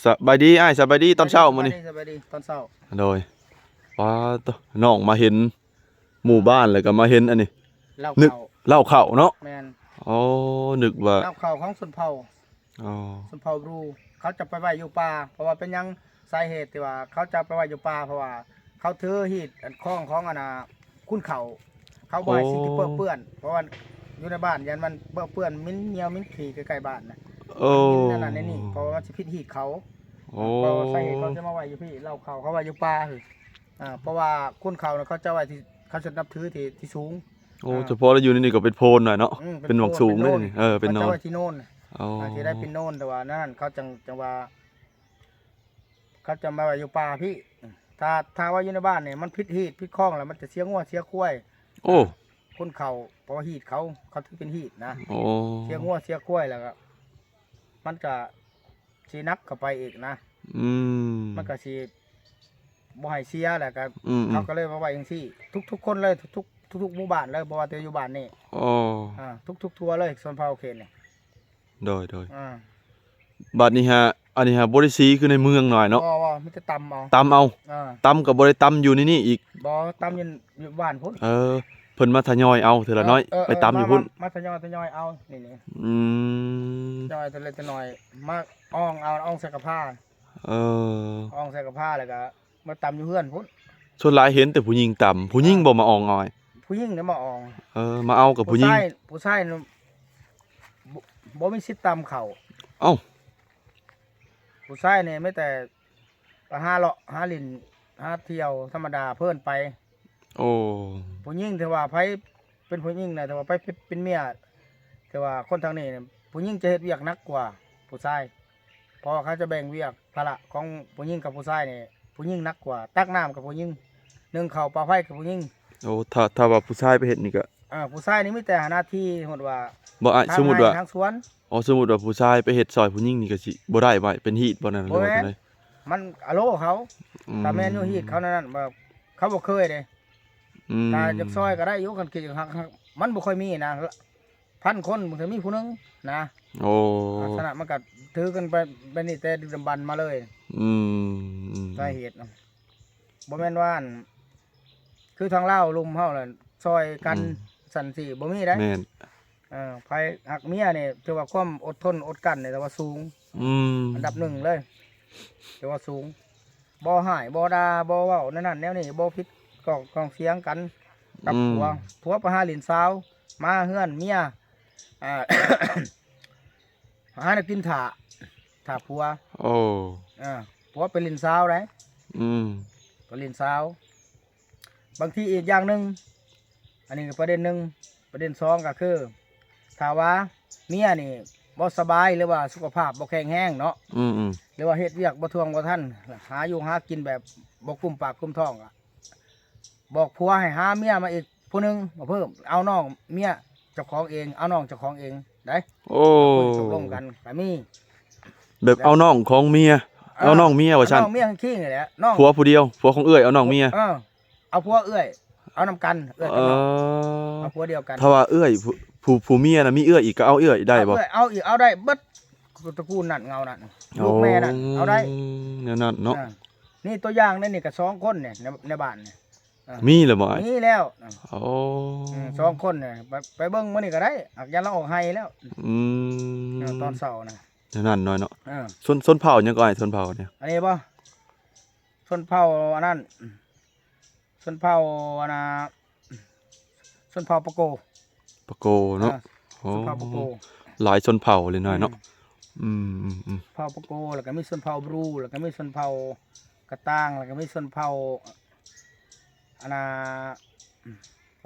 ສະບາຍດີອ້າຍ ສະບາຍດີຕອນເຊົ້າມື້ນີ້. ສະບາຍດີ ສະບາຍດີຕອນເຊົ້າ. ໂດຍ. ປາດໂທ້ ນ້ອງມາເຫັນໝູ່ບ້ານ ແລ້ວກໍມາເຫັນອັນນີ້ ເລົ້າ ນຶກເຂົ້າ ເລົ້າເຂົ້າເນາະ. ແມ່ນ. ອໍ ນຶກວ່າ ເລົ້າເຂົ້າຂອງຊົນເຜົ່າ ອໍ ຊົນເຜົ່າບຣູ ເຂົາຈະໄປໄວ້ຢູ່ປ່າ. ເພາະວ່າເປັນຫຍັງ ສາເຫດທີ່ວ່າເຂົາຈະໄປໄວ້ຢູ່ປ່າ ເພາະວ່າເຂົາຖືຮີດອັນຄອງຂອງອັນນ່າ ຂຸ້ນເຂົ້າ ເຂົາບໍ່ໃຫ້ ໂອ້ ສິ່ງທີ່ເປິເປື້ອນ ເພາະວ່າຢູ່ໃນບ້ານຢ້ານມັນເປິເປື້ອນ ໝິ່ນເຫຍື້ອໝິ່ນຂີ້ໃກ້ໆບ້ານນະ. ໂອ້ ມັນໝິ່ນອັນນັ້ນອັນນີ້ ເພາະວ່າມັນຊິຜິດຮີດເຂົາ. ໂອ້ ເພາະວ່າສາເຫດເຂົາຈະມາໄວ້ຢູ່ພີ້ ເລົ້າເຂົ້າເຂົາໄວ້ຢູ່ປ່າພີ້. ອ່າ ເພາະວ່າຂຸ້ນເຂົ້ານະ ເຂົາຈະໄວ້ທີ່ ເຂົາຈະນັບຖືທີ່ ທີ່ສູງ. ໂອ້ ອ່າ ສະເພາະລະຢູ່ໃນນີ້ກໍເປັນໂພນໜ້ອຍເນາະ. ອືມ ເປັນໝວກສູງເດ້ນີ້. ເອີ ເປັນໂນນ ເຂົາຈະໄວ້ທີ່ໂນນ. ອໍ ອ່າ ທີ່ໄດ້ເປັນໂນນ ແຕ່ວ່ານັ້ນເຂົາຈັ່ງ ຈັ່ງວ່າ ເຂົາຈະມາໄວ້ຢູ່ປ່າພີ້. ຖ້າ ຖ້າວ່າຢູ່ໃນບ້ານນີ້ ມັນຜິດຮີດຜິດຄອງ ແລ້ວມັນຈະເສຍງົວເສຍຄວາຍ. ໂອ້ ຂຸ້ນເຂົ້າ ເພາະວ່າຮີດເຂົາ ເຂົາຖືເປັນຮີດນະ. ໂອ້ ເສຍງົວເສຍຄວາຍ ແລ້ວກໍມັນກະຊິໜັກເຂົ້າໄປອີກນະ. ອືມ ມັນກະຊິບໍ່ໃຫ້ເສຍ ແລ້ວກໍ ອືມໆ ເຂົາກໍເລີຍມາໄວ້ຈັ່ງຊີ້ ທຸກໆຄົນເລີຍ ທຸກໆ ທຸກໆໝູ່ບ້ານເລີຍ ບໍ່ວ່າແຕ່ຢູ່ບ້ານນີ້. ໂອ້ ອ່າ ທຸກໆທົ່ວເລີຍ ຊົນເຜົ່າເຂດນີ້. ໂດຍໆ. ອ່າ ບາດນີ້ຫາ ອັນນີ້ຫາບໍ່ໄດ້ສີຄືໃນເມືອງໜ້ອຍເນາະ. ບໍ່ ບໍ່ ມີແຕ່ຕຳເອົາ ຕຳເອົາ. ເອີ ຕຳກໍບໍ່ໄດ້ຕຳຢູ່ໃນນີ້ອີກ. ບໍ່ ຕຳຢູ່ ຢູ່ບ້ານພຸ້ນ. ເອີ ເພິ່ນມາທະຍອຍເອົາເທື່ອລະໜ້ອຍ ເອີ ເອີ ໄປຕຳຢູ່ພຸ້ນ ມາ ມາ ມາທະຍອຍ ທະຍອຍເອົານີ້ ນີ້. ອືມ ທະຍອຍເທື່ອລະໜ້ອຍ ມາອອງເອົາ ອອງໃສ່ກະພາ. ເອີ ອອງໃສ່ກະພາ ແລ້ວກໍມາຕຳຢູ່ເຮືອນພຸ້ນ. ສ່ວນຫຼາຍເຫັນແຕ່ຜູ້ຍິງຕຳ ຜູ້ຍິງ ອ່າ ບໍ່ມາອອງເອົາ. ຜູ້ຍິງນີ້ມາອອງ. ເອີ ມາເອົາກັບຜູ້ຍິງ. ຜູ້ຊາຍ ຜູ້ຊາຍນີ້ ບໍ່ ບໍ່ມີສິດຕຳເຂົ້າ. ເອົ້າ ຜູ້ຊາຍນີ້ມີແຕ່ໄປຫາເລາະຫາຫຼິ້ນຫາທ່ຽວທຳມະດາເພີ້ນໄປ. ໂອ້ ຜູ້ຍິງ ແຕ່ວ່າໃຜເປັນຜູ້ຍິງນະ ແຕ່ວ່າໃຜເປັນເມຍ ແຕ່ວ່າຄົນທາງນີ້ນະ ຜູ້ຍິງຈະເຮັດວຽກໜັກກວ່າຜູ້ຊາຍ ເພາະວ່າເຂົາຈະແບ່ງວຽກພາລະຂອງຜູ້ຍິງກັບຜູ້ຊາຍນີ້ ຜູ້ຍິງໜັກກວ່າ ຕັກນ້ຳກັບຜູ້ຍິງ ໜຶ້ງເຂົ້າ ປາໄຟກັບຜູ້ຍິງ. ໂອ້ ຖ້າ ຖ້າວ່າຜູ້ຊາຍໄປເຮັດນີ້ກະ ເອີ ຜູ້ຊາຍນີ້ມີແຕ່ໜ້າທີ່ ສົມມຸດວ່າ ບໍ່ອ້າຍ ທາງ ສົມມຸດວ່າ ໄຮ່ທາງສວນ. ອໍ ສົມມຸດວ່າຜູ້ຊາຍໄປເຮັດຊ່ອຍຜູ້ຍິງນີ້ກໍຊິບໍ່ໄດ້ ບໍ່ເປັນຮີດບໍ່ນັ້ນ ຫຼືວ່າຈັ່ງໃດ? ມັນອາໂລເຂົາ. ອືມ ຖ້າແມ່ນຢູ່ຮີດເຂົານັ້ນ ແບບເຂົາບໍ່ເຄີຍເດ້. ອືມ ຖ້າຢາກຊ່ອຍກໍໄດ້ຢູ່ ຄັນຄິດຢາກຮັກ ມັນບໍ່ຄ່ອຍມີນະ ພັນຄົນບາງເທື່ອມີຜູ້ໜຶ່ງນະ. ໂອ້ ລັກສະນະມັນກໍຖືກັນໄປແບບນີ້ແຕ່ດຶກດຳບັນມາເລີຍ. ອືມ ອືມ ສາເຫດນະ ບໍ່ແມ່ນວ່າ ອັນ ຄືທາງລາວລຸ່ມເຮົາລະຊ່ອຍກັນ ອືມ ຊັ້ນຊີ້ ບໍ່ມີໄດ໋. ແມ່ນ. ເອີ ໃຜຮັກເມຍນີ້ ຖືວ່າຄວາມອົດທົນອົດກັ້ນນີ້ ຖືວ່າສູງ. ອືມ ອັນດັບໜຶ່ງເລີຍ ຖືວ່າສູງ. ບໍ່ຮ້າຍ ບໍ່ດ່າ ບໍ່ເວົ້າແນວນັ້ນແນວນີ້ ບໍ່ຜິດກ້ອງ ກ້ອງສຽງກັນກັບ ອືມ ຜົວ. ຜົວໄປຫາຫຼິ້ນສາວ ມາເຮືອນເມຍ ອ່າ ຫາແນວກິນຖ້າ ຖ້າຜົວ. ໂອ້ ເອີ ຜົວໄປຫຼິ້ນສາວໄດ໋. ອືມ ໄປຫຼິ້ນສາວ. ບາງທີອີກຢ່າງໜຶ່ງ ອັນນີ້ກໍປະເດັນໜຶ່ງ ປະເດັນສອງກໍຄື ຖ້າວ່າເມຍນີ້ບໍ່ສະບາຍ ຫຼືວ່າສຸຂະພາບບໍ່ແຂງແຮງເນາະ ອືມໆ ຫຼືວ່າເຮັດວຽກບໍ່ທ່ວງບໍ່ທັນ ຫາຢູ່ຫາກິນແບບບໍ່ກຸ້ມປາກກຸ້ມທ້ອງ ບອກຜົວໃຫ້ຫາເມຍມາອີກຜູ້ໜຶ່ງມາເພີ່ມ ເອົານ້ອງເມຍເຈົ້າຂອງເອງ ເອົານ້ອງເຈົ້າຂອງເອງໄດ໋. ໂອ້ ຕົກລົງກັນກໍມີ ແບບເອົານ້ອງຂອງເມຍ ເອີ ເອົານ້ອງເມຍວ່າຊັ້ນ ເອົານ້ອງເມຍຄິງນີ້ແຫຼະ ນ້ອງ ຜົວຜູ້ດຽວ ຜົວຂອງເອື້ອຍເອົານ້ອງເມຍ. ເອີ ເອົາຜົວເອື້ອຍ ເອົານຳກັນ ເອື້ອຍກັບນ້ອງ ເອີ ເອົາຜົວດຽວກັນ. ຖ້າວ່າເອື້ອຍ ຜູ້ ຜູ້ເມຍນະມີເອື້ອຍອີກ ກໍເອົາເອື້ອຍໄດ້ບໍ່? ເອົາເອື້ອຍ ເອົາອີກ ເອົາໄດ້ເບິດ ຕະກູນນັ້ນເງົານັ້ນ ລູກແມ່ນັ້ນ ເອົາໄດ້ ແນວນັ້ນເນາະ. ອ່າ ນີ້ຕົວຢ່າງໃນນີ້ກໍສອງຄົນນີ້ ໃນ ໃນບ້ານນີ້. ອ່າ ມີແລ້ວບໍ່ອ້າຍ? ມີແລ້ວ. ໂອ້ ອືມ ສອງຄົນນີ້ ໄປ ໄປເບິ່ງມື້ນີ້ກໍໄດ້ ຫາກຢ້ານລາວອອກໄຮ່ແລ້ວ. ອືມ ເອີ ຕອນເຊົ້ານະ ແນວນັ້ນໜ້ອຍເນາະ. ເອີ ຊົນ ຊົນເຜົ່າຫຍັງກໍອ້າຍ ຊົນເຜົ່ານີ້? ອັນນີ້ບໍ່? ຊົນເຜົ່າອັນນັ້ນ ຊົນເຜົ່າອັນນ່າ ຊົນເຜົ່າປະໂກ. ປະໂກເນາະ. ເອີ ໂອ້ ຊົນເຜົ່າປະໂກ ຫຼາຍຊົນເຜົ່າເລີຍນ້ອຍເນາະ. ອືມ ອືມ ອືມ ອືມ ເຜົ່າປະໂກ ແລ້ວກໍມີຊົນເຜົ່າບຣູ ແລ້ວກໍມີຊົນເຜົ່າກະຕ່າງ ແລ້ວກໍມີຊົນເຜົ່າອັນນ່າ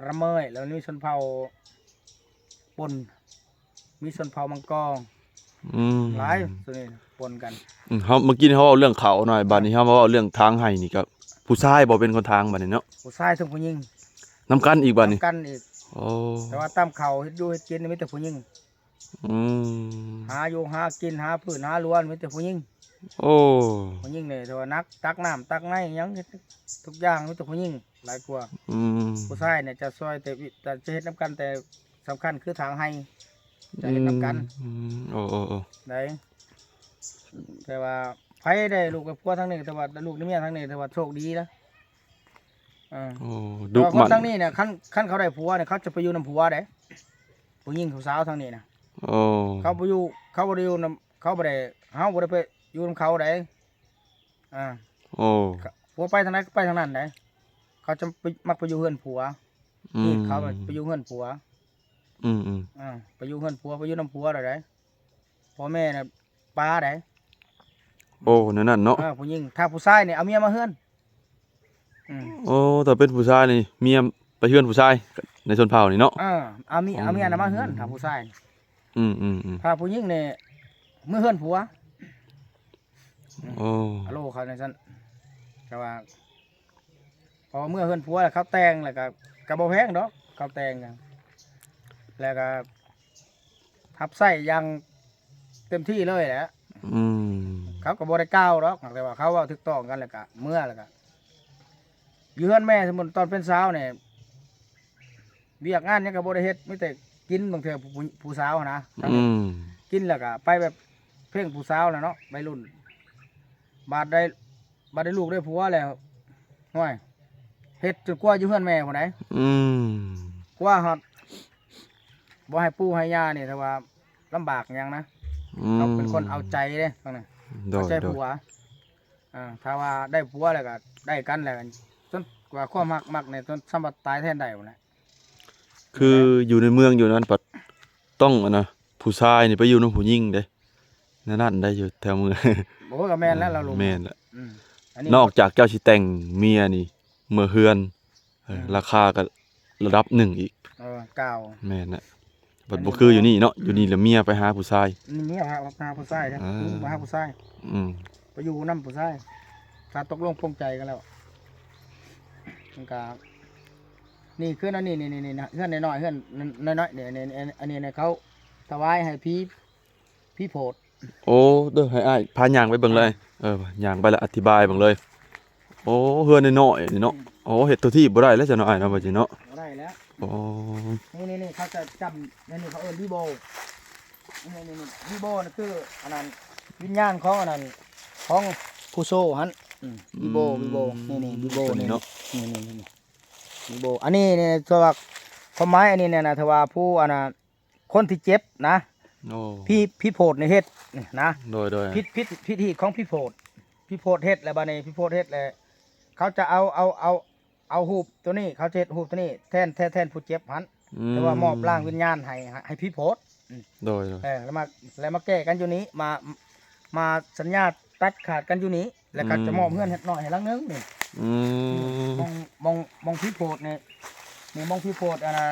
ລະເມີຍ ແລ້ວມີຊົນເຜົ່າປົນ ມີຊົນເຜົ່າມັງກອງ. ອືມ ຫຼາຍ ສ່ວນນີ້ປົນກັນ. ອືມ ເຮົາ ເມື່ອກີ້ເຮົາເວົ້າເລື່ອງເຂົ້າໜ້ອຍ ບາດນີ້ເຮົາມາເວົ້າເລື່ອງຖາງໄຮ່ນີ້ ກໍຜູ້ຊາຍບໍ່ເປັນຄົນຖາງບາດນີ້ເນາະ? ຜູ້ຊາຍເທິງຜູ້ຍິງ ນຳກັນອີກບາດນີ້ ນຳກັນອີກ. ໂອ້ ແຕ່ວ່າຕາມເຂົ້າເຮັດຢູ່ເຮັດກິນມີແຕ່ຜູ້ຍິງ. ອືມ ຫາຢູ່ຫາກິນ ຫາພືດຫາລວນ ມີແຕ່ຜູ້ຍິງ. ໂອ້ ຜູ້ຍິງນີ້ຖືວ່າໜັກ ຕັກນ້ຳຕັກໃນຫຍັງ ເຮັດທຸກຢ່າງມີແຕ່ຜູ້ຍິງຫຼາຍກວ່າ. ອືມ ຜູ້ຊາຍນີ້ຈະຊ່ອຍແຕ່ ຈະ ຈະເຮັດນຳກັນ ແຕ່ສຳຄັນຄືຖາງໄຮ່ ຈະເຮັດນຳກັນ. ອືມ ໂອ້ ໂອ້ ໂອ້ ໄດ້ ແຕ່ວ່າ ໃຜໄດ້ລູກໄດ້ຜົວທາງນີ້ ຖືວ່າໄດ້ລູກໄດ້ເມຍທາງນີ້ ຖືວ່າໂຊກດີແລ້ວ. ເອີ ໂອ້ ແຕ່ວ່າຄົນທາງນີ້ນະ ຄັນ ຄັນເຂົາໄດ້ຜົວນີ້ ເຂົາຈະໄປຢູ່ນຳຜົວເດ້ ຜູ້ຍິງຜູ້ສາວທາງນີ້ນະ. ໂອ້ ເຂົາບໍ່ຢູ່ ເຂົາບໍ່ໄດ້ຢູ່ນຳ ເຂົາບໍ່ໄດ້ ເຮົາບໍ່ໄດ້ໄປຢູ່ນຳເຂົາໃດ. ອ່າ ໂອ້ ຜົວໄປທາງໃດກໍໄປທາງນັ້ນໃດ ເຂົາຈະໄປ ມັກໄປຢູ່ເຮືອນຜົວ. ອືມ ເຂົາໄປຢູ່ເຮືອນຜົວ. ອືມໆ ອ່າ ໄປຢູ່ເຮືອນຜົວ ໄປຢູ່ນຳຜົວແລ້ວໃດ ພໍ່ແມ່ນະປາໃດ. ໂອ້ ແນວນັ້ນເນາະ. ເອີ ຜູ້ຍິງ ຖ້າຜູ້ຊາຍນີ້ເອົາເມຍມາເຮືອນ. ອືມ ໂອ້ ຖ້າເປັນຜູ້ຊາຍນີ້ ເມຍໄປເຮືອນຜູ້ຊາຍ ໃນຊົນເຜົ່ານີ້ເນາະ. ເອີ ເອົາເມຍ ເອົາເມຍນະມາເຮືອນ ຖ້າຜູ້ຊາຍ. ອືມໆໆ ຖ້າຜູ້ຍິງນີ້ເມືອເຮືອນຜົວ. ໂອ້ ອາໂລເຂົາຈັ່ງຊັ້ນ ແຕ່ວ່າ ພໍເມືອເຮືອນຜົວແລ້ວ ເຂົາແຕ່ງແລ້ວກໍ ກໍບໍ່ແພງດອກ ເຂົາແຕ່ງ ແລ້ວກໍຮັບໃຊ້ຢ່າງເຕັມທີ່ເລີຍແຫຼະ. ອືມ ເຂົາກໍບໍ່ໄດ້ກ່າວດອກ ແຕ່ວ່າເຂົາເວົ້າຖືກຕ້ອງກັນ ແລ້ວກໍເມືອ ແລ້ວກໍຢູ່ເຮືອນແມ່. ສົມມຸດຕອນເປັນສາວນີ້ ວຽກງານຫຍັງກໍບໍ່ໄດ້ເຮັດ ມີແຕ່ກິນ. ບາງເທື່ອຜູ້ ຜູ້ສາວຫັ້ນນະ ອືມ ກິນແລ້ວກໍໄປແບບເພງຜູ້ສາວແຫຼະເນາະ ໄວລຸ້ນ. ບາດໄດ້ ບາດໄດ້ລູກໄດ້ຜົວແລ້ວ ໂອ້ຍ ເຮັດຈົນກວ່າຢູ່ເຮືອນແມ່ພຸ້ນໃດ. ອືມ ກວ່າຮອດ ບໍ່ໃຫ້ປູ່ໃຫ້ຍ່ານີ້ ແຕ່ວ່າລຳບາກຫຍັງນະ. ອືມ ເຮົາເປັນຄົນເອົາໃຈເດ້ ໂດຍ ເອົາໃຈ ໂດຍ ຜົວ. ອ່າ ຖ້າວ່າໄດ້ຜົວແລ້ວກໍໄດ້ກັນແລ້ວ ຈົນກວ່າຄວາມຮັກມັກນີ້ ຈົນສາມາດຕາຍແທນໄດ້ພຸ້ນແຫຼະ. ຄືຢູ່ໃນເມືອງຢູ່ນັ້ນ ພັດຕ້ອງ ອັນນະ ຜູ້ຊາຍນີ້ໄປຢູ່ນຳຜູ້ຍິງເດ້ ແນວນັ້ນໄດ້ຢູ່ແຖວເມືອງ. ໂອ້ ກໍແມ່ນແລ້ວ ລາວລຸງ ແມ່ນແຫຼະ. ອືມ ອັນນີ້ ນອກຈາກເຈົ້າຊິແຕ່ງເມຍນີ້ ເມືອເຮືອນ ເອີ ອືມ ລາຄາກໍລະດັບໜຶ່ງອີກ. ເອີ ກ່າວ ແມ່ນແຫຼະ. ບັດບໍ່ຄືຢູ່ນີ້ເນາະ ຢູ່ນີ້ລະເມຍໄປຫາຜູ້ຊາຍ ນີ້ເມຍຫາ ຫາຜູ້ຊາຍເດ້. ເອີ ໄປຫາຜູ້ຊາຍ. ອືມ ໄປຢູ່ນຳຜູ້ຊາຍ ຖ້າຕົກລົງປົງໃຈກັນແລ້ວ. ມັນກະ ນີ້ຄືອັນນີ້ ນີ້ ນີ້ ນີ້ ເຮືອນນ້ອຍໆ ເຮືອນນ້ອຍໆ ນີ້ ນີ້ ອັນນີ້ນະ ເຂົາຖວາຍໃຫ້ຜີ ຜີໂພດ. ໂອ້ ເດີ ໃຫ້ອ້າຍພາຍ່າງໄປເບິ່ງເລີຍ. ເອີ ຍ່າງໄປແລ້ວອະທິບາຍເບິ່ງເລີຍ. ໂອ້ ເຮືອນນ້ອຍໆ ນີ້ເນາະ. ໂອ້ ເຮັດຕົວທີ່ບໍ່ໄດ້ແລ້ວ ເຈົ້ານ້ອຍເນາະ ວ່າຊິເນາະ. ບໍ່ໄດ້ແລ້ວ. ໂອ້ ນີ້ໆໆ ເຂົາຈະຈຳ ນີ້ໆ ເຂົາເອີ້ນວິໂບ. ນີ້ໆໆ ວິໂບນີ້ຄືອັນນັ້ນ ວິນຍານຂອງອັນນັ້ນ ຂອງຜູ້ໂຊຫັ້ນ. ອືມ ວິໂບ ວິໂບ ນີ້ໆ ວິໂບ ນີ້ເນາະ. ນີ້ໆໆ ວິໂບ ອັນນີ້ນີ້ ຖືວ່າຄວາມໝາຍອັນນີ້ນີ້ນະ ຖືວ່າຜູ້ອັນນ່າ ຄົນທີ່ເຈັບນະ. ໂອ້ ຜີ ຜີໂພດນີ້ເຮັດນະ. ໂດຍໆ ຜິດ ຜິດ ຜິດຮີດຂອງຜີໂພດ. ຜີໂພດເຮັດແລ້ວ ບາດນີ້ຜີໂພດເຮັດແລ້ວ ເຂົາຈະເອົາ ເອົາ ເອົາ ເອົາຮູບໂຕນີ້ ເຂົາຈະເຮັດຮູບໂຕນີ້ແທນ ແທນ ແທນຜູ້ເຈັບຫັ້ນ. ອືມ ແຕ່ວ່າມອບຮ່າງວິນຍານໃຫ້ ໃຫ້ຜີໂພດ. ອືມ ໂດຍໆ ເອີ ແລ້ວມາ ແລ້ວມາແກ້ກັນຢູ່ນີ້ ມາ ມາສັນຍາຕັດຂາດກັນຢູ່ນີ້ ແລ້ວກໍຈະມອບເຮືອນ ອືມ ເຮັດນ້ອຍໃຫ້ຫຼັງໜຶ່ງນີ້. ອືມ ໝ່ອງ ໝ່ອງ ໝ່ອງຜີໂພດນີ້ ນີ້ໝ່ອງຜີໂພດ ອັນນ່າ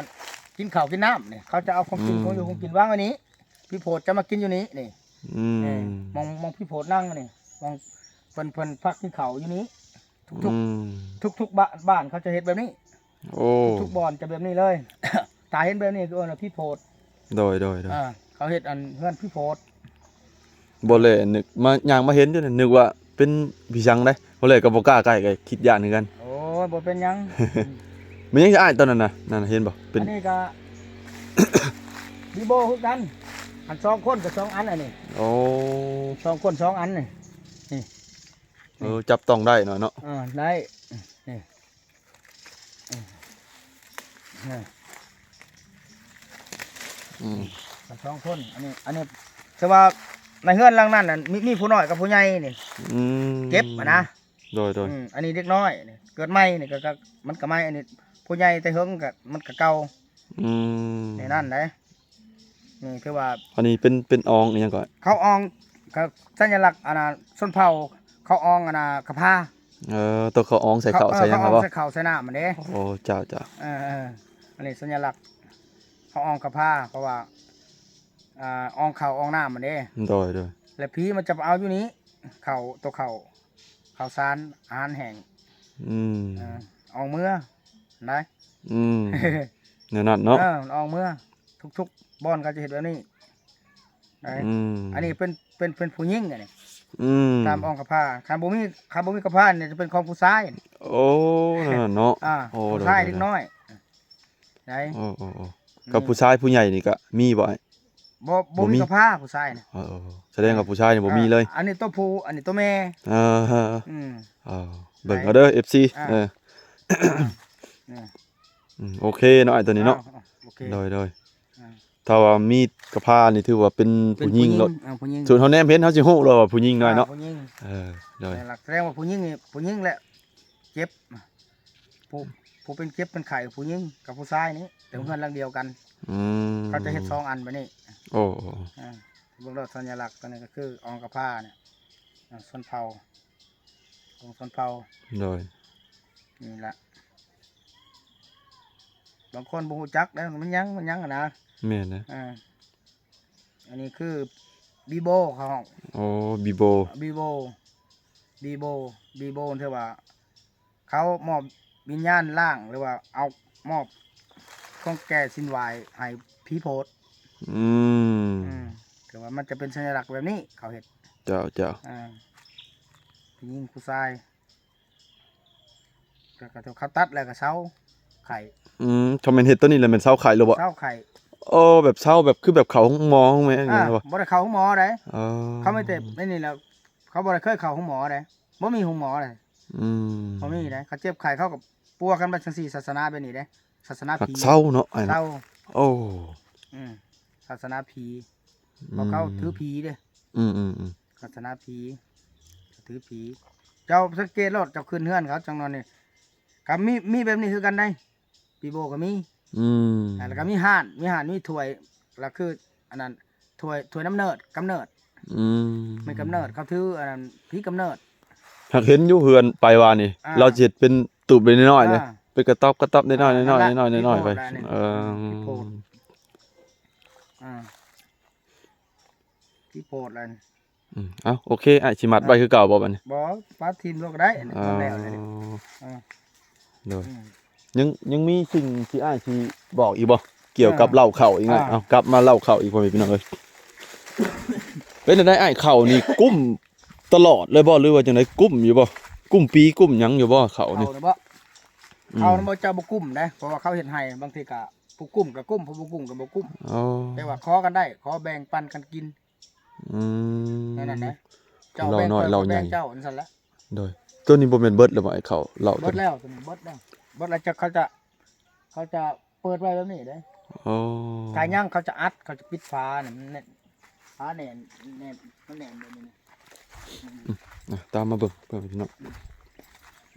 ກິນເຂົ້າກິນນ້ຳນີ້ ເຂົາຈະເອົາຂອງກິນ ອືມ ຂອງຢູ່ຂອງກິນວາງໄວ້ນີ້ ຜີໂພດຈະມາກິນຢູ່ນີ້ນີ້. ອືມ ເອີ ໝ່ອງ ໝ່ອງຜີໂພດນັ່ງນີ້ ໝ່ອງເພິ່ນ ເພິ່ນພັກກິນເຂົ້າຢູ່ນີ້. ທຸກໆ ອືມ ທຸກໆ ບ້ານ ບ້ານເຂົາຈະເຮັດແບບນີ້. ໂອ້ ທຸກໆ ບ່ອນຈະແບບນີ້ເລີຍ. ຖ້າເຫັນແບບນີ້ຄືເອີ້ນວ່າຜີໂພດ. ໂດຍໆໆ ອ່າ ເຂົາເຮັດອັນເຮືອນຜີໂພດ. ບໍ່ແລະ ນຶກມາ ຍ່າງມາເຫັນຢູ່ນີ້ ນຶກວ່າເປັນຜີສັງໃດ. ບໍ່ແລະກໍບໍ່ກ້າໃກ້ ກໍຄິດຢ້ານຄືກັນ. ໂອ້ຍ ບໍ່ເປັນຫຍັງ. ແມ່ນຫຍັງອ້າຍຕອນນັ້ນນະ ນັ້ນເຫັນບໍ່? ເປັນ ອັນນີ້ກໍວີໂບຄືກັນ. ອັນສອງຄົນກໍສອງອັນອັນນີ້. ໂອ້ ສອງຄົນສອງອັນນີ້. ນີ້ ເອີ ຈັບຕ້ອງໄດ້ເນາະ ເນາະ. ເອີ ໄດ້ ນີ້ ອືມ ອືມ ສອງຄົນ. ອັນນີ້ ອັນນີ້ ແຕ່ວ່າໃນເຮືອນຫຼັງນັ້ນນະ ມີ ມີຜູ້ນ້ອຍກັບຜູ້ໃຫຍ່ນີ້ ອືມ ເຈັບຫັ້ນນະ. ໂດຍໆ ອືມ ອັນນີ້ເດັກນ້ອຍນີ້ ເກີດໃໝ່ນີ້ກໍ ກໍ ມັນກໍໃໝ່. ອັນນີ້ຜູ້ໃຫຍ່ແຕ່ເຫິງກໍ ມັນກໍເກົ່າ. ອືມ ໃນນັ້ນໃດ. ນີ້ຄືວ່າ ອັນນີ້ເປັນ ເປັນອອງອີ່ຫຍັງກໍ? ເຂົາອອງ ກໍສັນຍະລັກ ອັນນ່າ ຊົນເຜົ່າເຂົາອອງ ອັນນ່າ ກະພາ. ເອີ ໂຕເຂົາອອງໃສ່ເຂົ້າໃສ່ຫຍັງ ເຂົາ ເອີ ເຂົາອອງ ບໍ່ ໃສ່ເຂົ້າໃສ່ນ້ຳຫັ້ນເດ້. ໂອ້ ເຈົ້າໆ ເອີໆ ອັນນີ້ສັນຍະລັກເຂົາອອງກະພາ ເພາະວ່າ ອ່າ ອອງເຂົ້າອອງນ້ຳຫັ້ນເດ້. ໂດຍໆ ແລ້ວຜີມັນຈະມາເອົາຢູ່ນີ້ ເຂົ້າ ໂຕເຂົ້າ ເຂົ້າສານ ອາຫານແຫ້ງ. ອືມ ເອີ ອອງເມືອ ໄດ້. ອືມ ແນວນັ້ນເນາະ. ເອີ ອອງເມືອ ທຸກໆ ບ່ອນເຂົາຈະເຮັດແບບນີ້. ອືມ ອັນນີ້ເປັນ ເປັນ ເປັນຜູ້ຍິງອັນນີ້. ອືມ ຕາມອອງກະພາ. ຄັນບໍ່ມີ ຄັນບໍ່ມີກະພານີ້ຈະເປັນຂອງຜູ້ຊາຍ. ໂອ້ ນັ້ນເນາະ. ອ່າ ໂອ້ ຜູ້ຊາຍເດັກນ້ອຍ ໄດ້. ໂອ້ ໂອ້ ໂອ້ ອືມ ກັບຜູ້ຊາຍຜູ້ໃຫຍ່ນີ້ກະມີບໍ່ອ້າຍ? ບໍ່ ບໍ່ມີ ບໍ່ມີ ກະພາຜູ້ຊາຍນະ. ເອີ ສະແດງວ່າຜູ້ຊາຍນີ້ບໍ່ມີເລີຍ. ເອີ ອັນນີ້ໂຕຜູ້ ອັນນີ້ໂຕແມ່. ເອີ ອືມ ເອີ ເບິ່ງເອົາເດີ ເອັຟຊີ ອ່າ ເອີ ອືມ ໂອເຄເນາະ ອ້າຍ ໂຕນີ້ເນາະ. ໂອເຄ ໂດຍ ໂດຍ. ອ່າ ຖ້າວ່າມີກະພານີ້ຖືວ່າເປັນ ເປັນຜູ້ຍິງ ຜູ້ຍິງໂລດ. ເອີ ຜູ້ຍິງ ສ່ວນເຮົາແນມເຫັນ ເຮົາຊິຮູ້ເລີຍວ່າຜູ້ຍິງນ້ອຍເນາະ. ອ່າ ຜູ້ຍິງ. ເອີ ໂດຍ ແມ່ນລະ ສະແດງວ່າຜູ້ຍິງນີ້ ຜູ້ຍິງແຫຼະເຈັບ. ຜູ້ ຜູ້ເປັນເຈັບເປັນໄຂ້ຜູ້ຍິງກັບຜູ້ຊາຍນີ້ ແຕ່ເຮືອນຫຼັງດຽວກັນ. ອືມ ເຂົາຈະເຮັດສອງອັນແບບນີ້. ໂອ້ ອ່າ ເບິ່ງໂລດ ສັນຍາລັກຕົວນີ້ກໍຄືອອງກະພານີ້ ອ່າ ຊົນເຜົ່າ ຂອງຊົນເຜົ່າ. ໂດຍ ນີ້ລະ ບາງຄົນບໍ່ຮູ້ຈັກເດ້ ມັນຫຍັງ ມັນຫຍັງຫັ້ນນະ. ແມ່ນນະ. ອ່າ ອັນນີ້ຄືບີໂບເຂົາຮ້ອງ. ໂອ້ ບີໂບ ບີໂບ ບີໂບ ບີໂບ ຖືວ່າເຂົາມອບວິນຍານລ້າງ ຫຼືວ່າເອົາມອບຂອງແກ່ເສັ້ນໄຫວ້ໃຫ້ຜີໂພດ. ອືມ ອືມ ຄືວ່າມັນຈະເປັນສັນຍາລັກແບບນີ້ ເຂົາເຮັດ. ເຈົ້າ ເຈົ້າ. ອ່າ ຜູ້ຍິງຜູ້ຊາຍ ກໍ ກໍເຂົາຕັດແລ້ວກໍເຊົາໄຂ້. ອືມ ຖ້າແມ່ນເຮັດຕົວນີ້ແລ້ວແມ່ນເຊົາໄຂ້ແລ້ວບໍ່? ເຊົາໄຂ້. ໂອ້ ແບບເຊົາແບບ ຄືແບບເຂົ້າໂຮງໝໍ ໂຮງໝໍຫຍັງ ອ່າ ແມ່ນບໍ່? ບໍ່ໄດ້ເຂົ້າໂຮງໝໍໃດ. ອໍ ເຂົາມີແຕ່ໃນນີ້ແລ້ວ ເຂົາບໍ່ໄດ້ເຄີຍເຂົ້າໂຮງໝໍໃດ. ບໍ່ມີໂຮງໝໍເລີຍ. ອືມ ບໍ່ມີເດ້. ເຂົາເຈັບໄຂ້ເຂົາກໍປົວກັນໄປຈັ່ງຊີ້ ສາສະໜາແບບນີ້ເດ້ ສາສະໜາຜີ. ເຊົາເນາະ ອ້າຍເນາະ. ເຊົາ. ໂອ້ ອືມ ສາສະໜາຜີ. ອືມ ເພາະເຂົາຖືຜີເດ້. ອືມໆໆ ສາສະໜາຜີ ຖືຜີ. ເຈົ້າສັງເກດໂລດ ເຈົ້າຂຶ້ນເຮືອນເຂົາຈັ່ງນັ້ນນີ້ ກໍມີ ມີແບບນີ້ຄືກັນໃດ. ປີໂບກໍມີ. ອືມ ອ່າ ແລ້ວກໍມີຮ້ານ ມີຮ້ານ ມີຖ້ວຍ ແລ້ວຄືອັນນັ້ນ ຖ້ວຍ ຖ້ວຍນ້ຳເນີດ ກຳເນີດ. ອືມ ແມ່ນກຳເນີດ ເຂົາຖືອັນນັ້ນ ຜີກຳເນີດ. ຫາກເຫັນຢູ່ເຮືອນໄປວານນີ້ ອ່າ ລາວຊິເຮັດເປັນຕູບນ້ອຍໆເດ້ ອ່າ ເປັນກະຕອບ ກະຕອບນ້ອຍໆ ອ່າ ນ້ອຍໆ ນ້ອຍໆ ນ້ອຍໆໄປ. ອ່າ ພີໂພດ ອ່າ ພີໂພດແລ້ວ. ອືມ ເອົ້າ ໂອເຄ ອ້າຍ ຊິມັດໄວ້ຄືເກົ່າບໍ່ບັດນີ້? ບໍ່ ປະຖິ້ມໂລດກໍໄດ້. ເອີ ມັນແລ້ວແລ້ວນີ້. ເອີ ໂດຍ. ອືມ ຍັງ ຍັງມີສິ່ງທີ່ອ້າຍຊິບອກອີກບໍ່ ກ່ຽວກັບ ເອີ ເຫຼົ້າເຂົ້າອີກ? ອ່າ ເອົາ ກັບມາເຫຼົ້າເຂົ້າອີກ ພໍ່ແມ່ພີ່ນ້ອງເອີຍ. ເປັນຈັ່ງໃດອ້າຍ ເຂົ້ານີ້ກຸ້ມຕະຫຼອດເລີຍບໍ່ ຫຼືວ່າຈັ່ງໃດ? ກຸ້ມຢູ່ບໍ່? ກຸ້ມປີກຸ້ມຫຍັງຢູ່ບໍ່ ເຂົ້ານີ້? ເຂົ້ານີ້ບໍ່? ອືມ ເຂົ້ານີ້ບໍ່ ເຈົ້າບໍ່ກຸ້ມເດ້ ເພາະວ່າເຂົາເຮັດໄຮ່ ບາງທີກໍຜູ້ກຸ້ມກໍກຸ້ມ ຜູ້ບໍ່ກຸ້ມກໍບໍ່ກຸ້ມ. ອໍ ແຕ່ວ່າຂໍກັນໄດ້ ຂໍແບ່ງປັນກັນກິນ. ອືມ ແນວນັ້ນນະ ເຈົ້າແບ່ງຂ້ອຍ ຂ້ອຍແບ່ງເຈົ້າ ຈັ່ງຊັ້ນລະ. ໂດຍ ຕົວນີ້ບໍ່ແມ່ນເບິດແລ້ວບໍ່ ໄອ້ເຂົ້າເຫຼົ້າ? ເບິດແລ້ວ ຕົວນີ້ເບິດແລ້ວ ເບິດແລ້ວ ຈະ ເຂົາຈະ ເຂົາຈະເປີດໄວ້ແບບນີ້ເດ້. ອໍ ຖ້າຍັງເຂົາຈະອັດ ເຂົາຈະປິດຝານີ້ ມັນແໜ້ນ ຝາແໜ້ນ ແໜ້ນ ມັນແໜ້ນແບບນີ້ນະ. ອືມ ອ່ະ ຕາມມາເບິ່ງ ເພື່ອນພີ່ນ້ອງ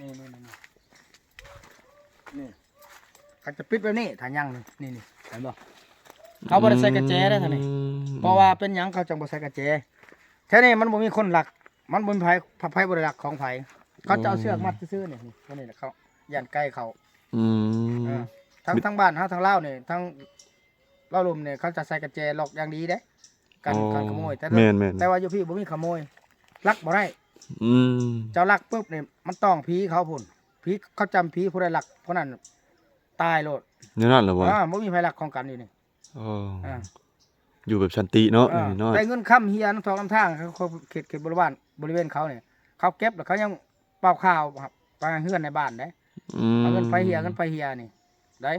ນີ້ ນີ້ ນີ້ ນີ້ ນີ້. ເຂົາຈະປິດແບບນີ້ ຖ້າຍັງນີ້ ນີ້ ນີ້ ເຫັນບໍ່? ເຂົາບໍ່ໄດ້ໃສ່ກະແຈເດ້ ທາງນີ້. ອືມ ເພາະວ່າເປັນຫຍັງເຂົາຈັ່ງບໍ່ໃສ່ກະແຈ? ແຖວນີ້ມັນບໍ່ມີຄົນລັກ ມັນບໍ່ມີໃຜ ໃຜບໍ່ໄດ້ລັກຂອງໃຜ. ເຂົາຈະເອົາເຊືອກມັດຊື່ໆນີ້ ນີ້ ຕົວນີ້ແຫຼະ ເຂົາຢ້ານໄກ່ເຂົ້າ. ອືມ ເອີ ທາງ ທາງບ້ານເຮົາ ທາງລາວນີ້ ທາງລາວລຸ່ມນີ້ ເຂົາຈະໃສ່ກະແຈລັອກຢ່າງດີເດ້ ກັນ ອໍ ກັນຂະໂມຍ. ແຕ່ ແມ່ນໆ ແຕ່ວ່າຢູ່ພີ້ບໍ່ມີຂະໂມຍ ລັກບໍ່ໄດ້. ອືມ ເຈົ້າລັກປຶບນີ້ ມັນຕ້ອງຜີເຂົາພຸ້ນ ຜີ ເຂົາຈຳຜີຜູ້ໃດລັກຜູ້ນັ້ນຕາຍໂລດ. ແນວນັ້ນລະບໍ່? ອ່າ ບໍ່ມີໃຜລັກຂອງກັນຢູ່ນີ້. ອໍ ອ່າ ຢູ່ແບບສັນຕິເນາະ. ອ່າ ແຕ່ເງິນຄຳເຮຍນຳທອກນຳທາງ ເຂົາ ເຂົາເຂດ ເຂດບໍລິວານ ບໍລິເວນເຂົານີ້ ເຂົາເກັບແລ້ວເຂົາຍັງເປົ່າຂ່າວໄປເຮືອນໃນບ້ານເດ້. ອືມ ເອົາເງິນໄປເຮຍ ເງິນໄປເຮຍນີ້ໄດ້.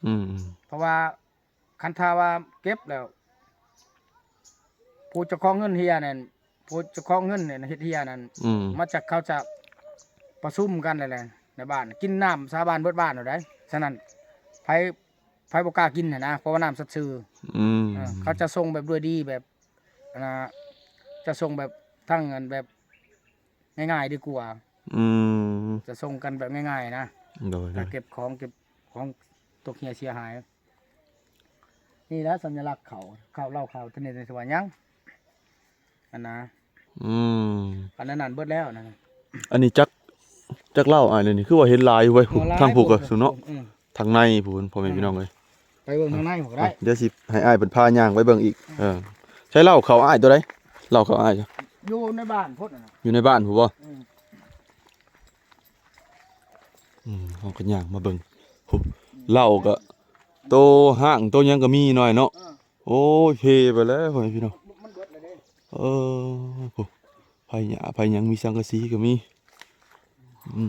ອືມ ເພາະວ່າຄັນຖ້າວ່າເກັບແລ້ວ ຜູ້ເຈົ້າຂອງເງິນເຮຍນັ້ນ ຜູ້ເຈົ້າຂອງເງິນເຮັດເຮຍນັ້ນ ອືມ ມາຈາກເຂົາຈະປະຊຸມກັນແຫຼະ ໃນບ້ານ ກິນນ້ຳສາບານເບິດບ້ານໂລດໄດ໋. ສະນັ້ນ ໃຜ ໃຜບໍ່ກ້າກິນຫັ້ນນະ ເພາະວ່ານ້ຳສັດຊື່. ອືມ ເອີ ເຂົາຈະສົ່ງແບບດ້ວຍດີ ແບບ ອັນນ່າ ຈະສົ່ງແບບທາງ ອັນ ແບບງ່າຍໆດີກວ່າ. ອືມ ຈະສົ່ງກັນແບບງ່າຍໆນະ. ໂດຍ ຖ້າເກັບຂອງ ເກັບຂອງຕົກເຮຍເສຍຫາຍ. ນີ້ແຫຼະສັນຍາລັກເຂົາ ເຂົາເລົ່າເຂົາ ແຕ່ນີ້ຖືວ່າຍັງ ອັນນະ. ອືມ ອັນນັ້ນເບິດແລ້ວນັ້ນນະ. ອັນນີ້ຈັກ ຈັກເຫຼົ້າອ້າຍນີ້ ຄືວ່າເຫັນຫຼາຍຢູ່ເວີຍ. ໂອ້ ທາງຜູ້ກໍສຸເນາະ. ອືມ ທາງໃນພຸ້ນ ພໍ່ແມ່ພີ່ນ້ອງເອີຍ. ໄປເບິ່ງທາງໃນພຸ້ນກໍໄດ້. ອ່ະ ດຽວຊິໃຫ້ອ້າຍເພິ່ນພາຍ່າງໄປເບິ່ງອີກ. ເອີ ໃຊ້ເຫຼົ້າເຂົາອ້າຍຕົວໃດ? ເຫຼົ້າເຂົາອ້າຍ ຢູ່ໃນບ້ານພຸ້ນນະ. ຢູ່ໃນບ້ານພຸ້ນບໍ່? ອືມ ອືມ ເຮົາກໍຍ່າງມາເບິ່ງ. ໂອ້ ເຫຼົ້າກໍໂຕຮ້າງໂຕຫຍັງກໍມີໜ້ອຍເນາະ. ເອີ ໂອ້ຍ ເພໄປແລ້ວ ພໍ່ແມ່ພີ່ນ້ອງ. ມັນເບິດແລ້ວເດ້. ເອີ ໂອ້ ໄຜຫຍ້າໄຜຫຍັງ ມີສັງກະສີກໍມີ. ອືມ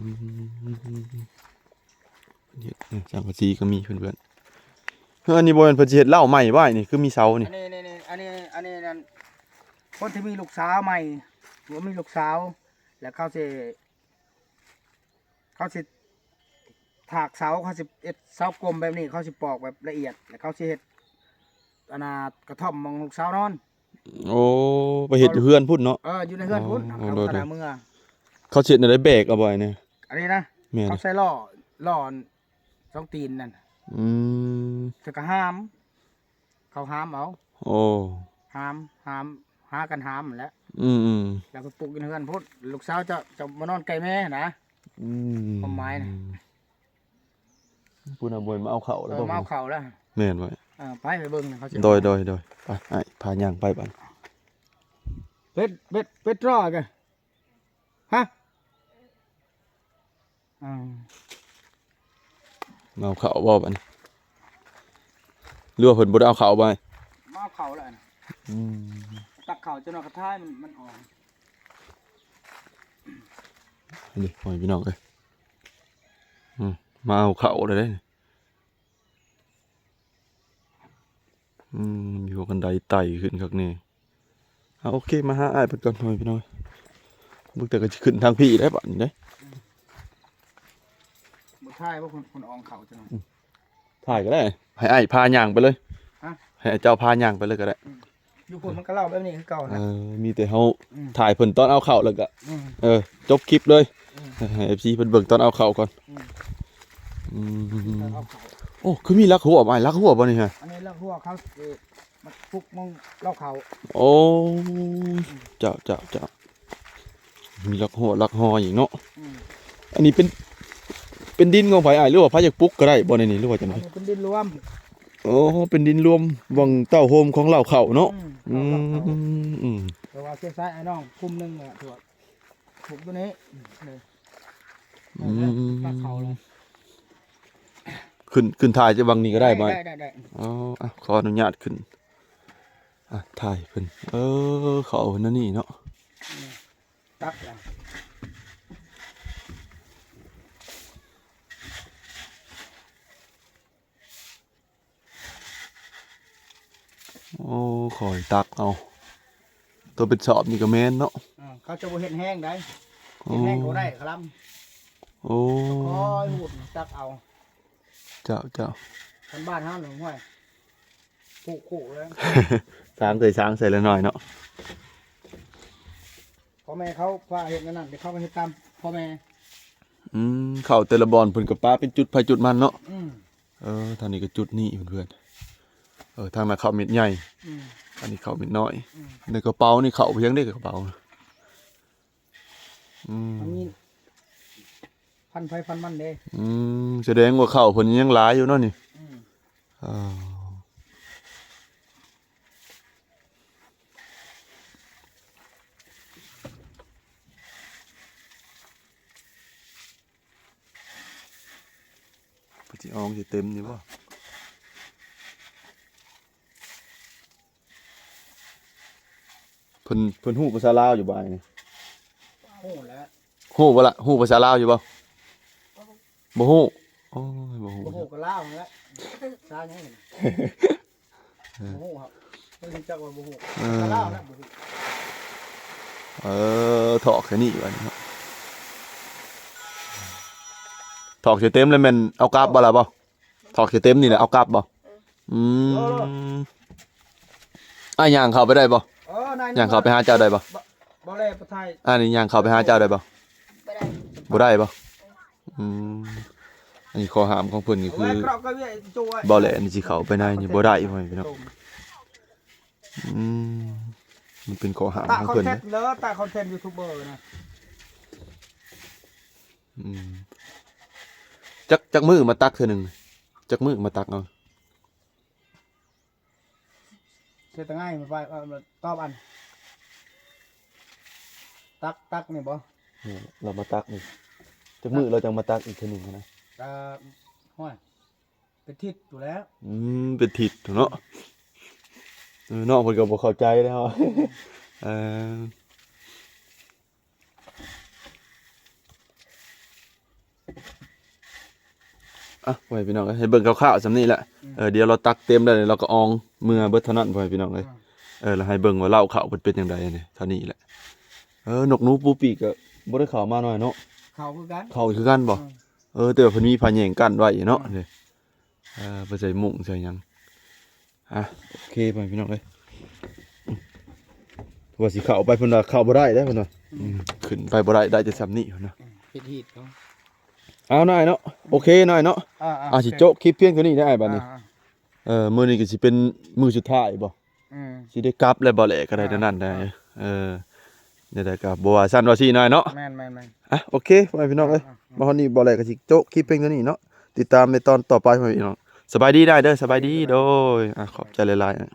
ເຮັດ ເອີ ສັງກະສີກໍມີເພື່ອນໆ. ເອີ ອັນນີ້ບໍ່ແມ່ນເພິ່ນຊິເຮັດເລົ້າໃໝ່ບໍ່ ນີ້ ຄືມີເສົານີ້? ອັນນີ້ ນີ້ ນີ້ ອັນ ຄົນທີ່ມີລູກສາວໃໝ່ ຫຼືວ່າມີລູກສາວ ແລ້ວເຂົາຊິ ເຂົາຊິຖາກເສົາ ເຂົາຊິເຮັດເສົາກົມແບບນີ້ ເຂົາຊິປອກແບບລະອຽດ ແລ້ວເຂົາຊິເຮັດ ອັນນ່າ ກະທ່ອມໝ່ອງລູກສາວນອນ. ໂອ້ ໄປເຮັດຢູ່ເຮືອນພຸ້ນເນາະ. ເອີ ຢູ່ໃນເຮືອນພຸ້ນ. ອໍ ເຂົາ ໂດຍ ຂະໜາດເມືອ ເຂົາຊິເຮັດແນວໃດ ແບກເອົາບໍ່ນີ້? ອັນນີ້ນະ? ແມ່ນ ເຂົາໃສ່ລໍ້ ລໍ້ສອງຕີນນັ້ນ. ອືມ ແລ້ວກໍຫາມ ເຂົາຫາມເອົາ. ໂອ້ ຫາມ ຫາມ ຫາກັນຫາມຫັ້ນແຫຼະ. ອືມໆ ແລ້ວໄປປຸກຢູ່ເຮືອນພຸ້ນ ລູກສາວເຈົ້າ ເຈົ້າມານອນໃກ້ແມ່ນະ. ອືມ ຄວາມໝາຍນະ ພຸ້ນນະ ບໍ່ແມ່ນມາເອົາເຂົ້າແລ້ວ. ເອີ ບໍ່ ມາເອົາເຂົ້າແລ້ວ. ແມ່ນໄວ້. ເອີ ໄປ ໄປເບິ່ງນະ ເຂົາຊິ. ໂດຍ ໂດຍ ໂດຍ ໄປ ອ້າຍ ພາຍ່າງໄປບາດ. ເປັດ ເປັດ ເປັດລໍກະ ຮະ ອ່າ ມາເອົາເຂົ້າບໍ່ບາດນີ້ ຫຼືວ່າເພິ່ນບໍ່ໄດ້ເອົາເຂົ້າໄປ? ມາເອົາເຂົ້າແລ້ວນະ. ອືມ ຕັກເຂົ້າ ເຈົ້າໜ້ອຍກະທາຍມັນ ມັນອອກ. ນີ້ ໂອ້ຍ ພີ່ນ້ອງເອີຍ ອືມ ມາເອົາເຂົ້າແລ້ວເດ້. ອືມ ມີຫົວຄັນໄດໄຕ່ຂຶ້ນຄັກແນ່. ເອົາ ໂອເຄ ມາຫາອ້າຍເພິ່ນກ່ອນ ໂອ້ຍ ພີ່ນ້ອງ. ເບິ່ງແຕ່ກໍຊິຂຶ້ນທາງພີ້ໄດ໋ບາດນີ້ເດ້. ບໍ່ຖ່າຍບໍ່ ຄົນ ຄົນອອງເຂົ້າຈັ່ງນັ້ນ. ອືມ ຖ່າຍກໍໄດ້ ໃຫ້ອ້າຍພາຍ່າງໄປເລີຍ. ຮະ ໃຫ້ເຈົ້າພາຍ່າງໄປເລີຍກໍໄດ້. ອືມ ຢູ່ພຸ້ນມັນກໍເລົ່າແບບນີ້ຄືເກົ່ານະ. ເອີ ມີແຕ່ເຮົາ ອືມ ຖ່າຍເພິ່ນຕອນເອົາເຂົ້າ ແລ້ວກໍ ອືມ ເອີ ຈົບຄລິບເລີຍ. ອືມ ໃຫ້ເອັຟຊີເພິ່ນເບິ່ງຕອນເອົາເຂົ້າກ່ອນ. ອືມ ອືມ ຕອນເອົາເຂົ້າ. ໂອ້ ຄືມີລັກຮົ້ວ ອ້າຍ ລັກຮົ້ວບໍ່ນີ້ຮະ? ອັນນີ້ລັກຮົ້ວເຂົາ ເອີ ມັນປຸກມອງເລົ່າເຂົ້າ. ໂອ້ ເຈົ້າ ເຈົ້າ ເຈົ້າ ມີລັກຮົ້ວລັກຮອຍອີກເນາະ. ອືມ ອັນນີ້ເປັນ ເປັນດິນຂອງໃຜອ້າຍ ຫຼືວ່າໃຜຢາກປຸກກໍໄດ້ບໍ່ໃນນີ້ ຫຼືວ່າຈັ່ງໃດ? ອັນນີ້ເປັນດິນລວມ. ໂອ້ ເປັນດິນລວມ ຫວ່າງເຕົ້າໂຮມຂອງເລົ້າເຂົ້າເນາະ. ອືມ ອືມ ເຕົ້າເຂົ້າ ອືມ ແຕ່ວ່າເສຍສາຍອ້າຍນ້ອງກຸ່ມໜຶ່ງແຫຼະ ຖືວ່າ ປູກຢູ່ນີ້ ອືມ ຕັກເຂົ້າເລີຍ. ຂຶ້ນ ຂຶ້ນຖ່າຍຈາກຫວ່າງນີ້ກໍໄດ້ບໍ່? ໄດ້ ໄດ້ ໄດ້. ອໍ ອ່ະ ຂໍອະນຸຍາດຂຶ້ນ ອ່ະ ຖ່າຍເພິ່ນ. ເອີ ເຂົ້າເພິ່ນແນວນີ້ເນາະ. ອືມ ຕັກແລ້ວ. ໂອ້ ຄ່ອຍຕັກເອົາ. ຕົວເປັນສອບນີ້ກໍແມ່ນເນາະ. ອ່າ ເຂົາຈະບໍ່ເຮັດແຮງໃດ໋. ໂອ້ ເຮັດແຮງກໍບໍ່ໄດ້ຄະລຳ. ໂອ້ ຄ່ອຍຫູດຕັກເອົາ. ເຈົ້າ ເຈົ້າ. ຄັນບ້ານເຮົານີ້ ຫ້ວຍ ຄຸໆ ເລີຍ. ສາງໃສ່ ສາງໃສ່ລະໜ້ອຍເນາະ. ພໍ່ແມ່ເຂົາພາເຮັດແນວນັ້ນ ເຂົາກໍເຮັດຕາມພໍ່ແມ່. ອືມ ເຂົ້າແຕ່ລະບ່ອນເພິ່ນກໍປະເປັນຈຸດໃຜຈຸດມັນເນາະ. ອືມ ເອີ ທາງນີ້ກໍຈຸດນີ້ເພື່ອນໆ. ເອີ ທາງນັ້ນເຂົ້າເມັດໃຫຍ່. ອືມ ອັນນີ້ເຂົ້າເມັດນ້ອຍ. ອືມ ໃນກະເປົານີ້ເຂົ້າໄປຍັງເດ້ ກະເປົາ. ອືມ ມັນມີພັນໃຜພັນມັນເດ້. ອືມ ສະແດງວ່າເຂົ້າເພິ່ນຍັງຫຼາຍຢູ່ເນາະນີ້. ອືມ ເອີ. ເພິ່ນຊິອອງຊິເຕັມຢູ່ບໍ່? ເພິ່ນ ເພິ່ນຮູ້ພາສາລາວຢູ່ບໍ່ອ້າຍນີ້? ຮູ້ແຫຼະ. ຮູ້ບໍ່ລະ? ຮູ້ພາສາລາວຢູ່ບໍ່? ບໍ່ຮູ້. ໂອ້ຍ ບໍ່ຮູ້. ບໍ່ຮູ້ກໍລາວຫັ້ນແຫຼະ. ພາສາຫຍັງ? ເອີ ບໍ່ຮູ້ຄັບ. ເພິ່ນຮູ້ຈັກວ່າບໍ່ຮູ້. ເອີ ພາສາລາວແຫຼະ ບໍ່ຮູ້. ເອີ ຖອກໃສ່ນີ້ບາດນີ້ເນາະ. ຖອກໃສ່ເຕັມແລ້ວແມ່ນເອົາກັບບໍ່ລະບໍ່? ຖອກໃສ່ເຕັມນີ້ແຫຼະ ເອົາກັບບໍ່? ອືມ ອ້າຍຍ່າງເຂົ້າໄປໄດ້ບໍ່? ເອີ ຍ່າງເຂົ້າໄປຫາເຈົ້າໄດ້ບໍ່? ບໍ່ ບໍ່ແລ ບໍ່ຖ່າຍ. ອ້າຍນີ້ຍ່າງເຂົ້າໄປຫາເຈົ້າໄດ້ບໍ່? ບໍ່ໄດ້. ບໍ່ໄດ້ບໍ່? ອືມ ອັນນີ້ຂໍ້ຫ້າມຂອງເພິ່ນກໍຄື ບໍ່ແລນີ້ຊິເຂົ້າໄປໃນນີ້ບໍ່ໄດ້ ພໍ່ແມ່ພີ່ນ້ອງ. ອືມ ມັນເປັນຂໍ້ຫ້າມຂອງເພິ່ນເດ້. ຕາຄອນເທັນເດີ ຕາຄອນເທັນຢູທູບເບີນະ. ອືມ ຈັກ ຈັກມື້ມາຕັກເທື່ອໜຶ່ງ? ຈັກມື້ມາຕັກເອົາ? ເຮັດແຕ່ງ່າຍ ມາໄປ ເອີ ຕອບອັນ ຕັກ ຕັກນີ້ບໍ່? ນີ້ລາວມາຕັກນີ້ ຈັກມື້ລາວຈັ່ງມາຕັກອີກເທື່ອໜຶ່ງຫັ້ນນະ? ກະ ຫ້ວຍ ເປັນທິດພຸ້ນແຫຼະ. ອືມ ເປັນທິດເນາະ. ເອີ ນ້ອງເພິ່ນກໍບໍ່ເຂົ້າໃຈແລ້ວ. ເອີ. ອ່ະ ພໍ່ແມ່ພີ່ນ້ອງເອີຍ ໃຫ້ເບິ່ງຄ່າວໆສ່ຳນີ້ແຫຼະ. ອືມ ເອີ ດຽວລາວຕັກເຕັມແລ້ວ ລາວກໍອອງເມືອເບິດເທົ່ານັ້ນ ພໍ່ແມ່ພີ່ນ້ອງເອີຍ. ອ່າ ເອີ ແລ້ວໃຫ້ເບິ່ງວ່າເລົ້າເຂົ້າເພິ່ນເປັນຈັ່ງໃດນີ້ ເທົ່ານີ້ແຫຼະ. ເອີ ນົກໜູປູປີກກໍບໍ່ໄດ້ເຂົ້າມາໜ້ອຍເນາະ. ເຂົ້າຄືກັນ ເຂົ້າຄືກັນບໍ່? ເອີ ເອີ ແຕ່ວ່າເພິ່ນມີຜ້າແຍງກັ້ນໄວ້ເນາະ. ອືມ ເອີ ເພິ່ນໃສ່ມຸ້ງໃສ່ຫຍັງ. ອ່ະ ໂອເຄ ພໍ່ແມ່ພີ່ນ້ອງເອີຍ ວ່າຊິເຂົ້າໄປ ເພິ່ນວ່າເຂົ້າບໍ່ໄດ້ເດ້ ເພິ່ນວ່າ ອືມ ອືມ ຂຶ້ນໄປບໍ່ໄດ້ ໄດ້ແຕ່ຊ່ຳນີ້ເພິ່ນວ່າ. ອືມ ຜິດຮີດເນາະ. ເອົາໜ້ອຍເນາະ ໂອເຄໜ້ອຍເນາະ. ອ່າໆ ອ່າ ຊິໂຈະຄລິບພຽງເທົ່ານີ້ໄດ້ອ້າຍ ບາດນີ້. ອ່າໆ ເອີ ມື້ນີ້ກໍຊິເປັນມື້ສຸດທ້າຍບໍ່? ອືມ ຊິໄດ້ກັບແລ້ວ ບໍ່ແຫຼກໍໄດ້ ອ່າ ແນວນັ້ນໄດ໋. ອ່າ ເອີ ແນວໃດກໍບໍ່ວ່າຊັ້ນວ່າຊີ້ໜ້ອຍເນາະ. ແມ່ນໆໆ ອ່ະ ໂອເຄ ພໍ່ແມ່ພີ່ນ້ອງເອີຍ ອ່າໆ ມາຮອດນີ້ບໍ່ແຫຼກໍຊິໂຈະຄລິບເພງເທົ່ານີ້ເນາະ. ຕິດຕາມໃນຕອນຕໍ່ໄປ ພໍ່ແມ່ພີ່ນ້ອງ. ສະບາຍດີໄດ້ເດີ ສະບາຍດີ ໂດຍ ອ່ະ ຂອບໃຈຫຼາຍໆ.